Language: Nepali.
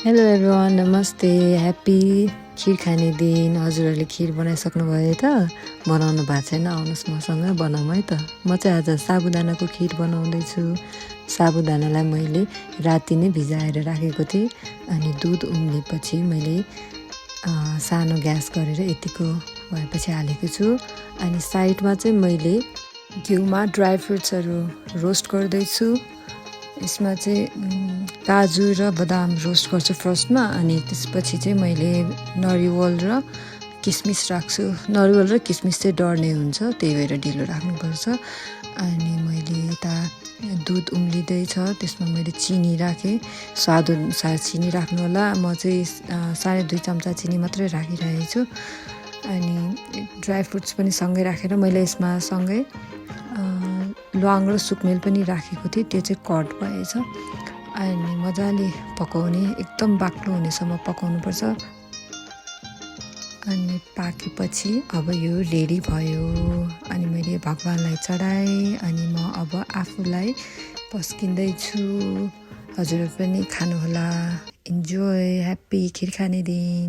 हेलो एभ्रिवान, नमस्ते। ह्याप्पी खिर खाने दिन। हजुरहरूले खिर बनाइसक्नुभयो त? बनाउनु भएको छैन? आउनुहोस् मसँग बनाऊँ है त। म चाहिँ आज साबुदानाको खिर बनाउँदैछु। साबुदानालाई मैले राति नै भिजाएर राखेको थिएँ अनि दुध उम्लेपछि मैले सानो ग्यास गरेर यतिको भएपछि हालेको छु। अनि साइडमा चाहिँ मैले घिउमा ड्राई फ्रुट्सहरू रोस्ट गर्दैछु। यसमा चाहिँ काजु र बदाम रोस्ट गर्छु फर्स्टमा, अनि त्यसपछि चाहिँ मैले नरिवल र किसमिस राख्छु। नरिवल र किसमिस चाहिँ डढ्ने हुन्छ, त्यही भएर ढिलो राख्नुपर्छ। अनि मैले यता दुध उम्लिँदैछ, त्यसमा मैले चिनी राखेँ। स्वादअनुसार चिनी राख्नु होला। म चाहिँ 2.5 चम्चा चिनी मात्रै राखिरहेको छु। अनि ड्राई फ्रुट्स पनि सँगै राखेर मैले यसमा सँगै ल्वाङ र सुकमेल पनि राखेको थिएँ, त्यो चाहिँ कट भएछ। अनि मजाले पकाउने, एकदम बाक्लो हुनेसम्म पकाउनुपर्छ। अनि पाकेपछि अब यो रेडी भयो। अनि मैले भगवानलाई चढाएँ अनि म अब आफूलाई पस्किँदैछु। हजुरहरू पनि खानुहोला। इन्जोय। ह्याप्पी खिर खाने दिन।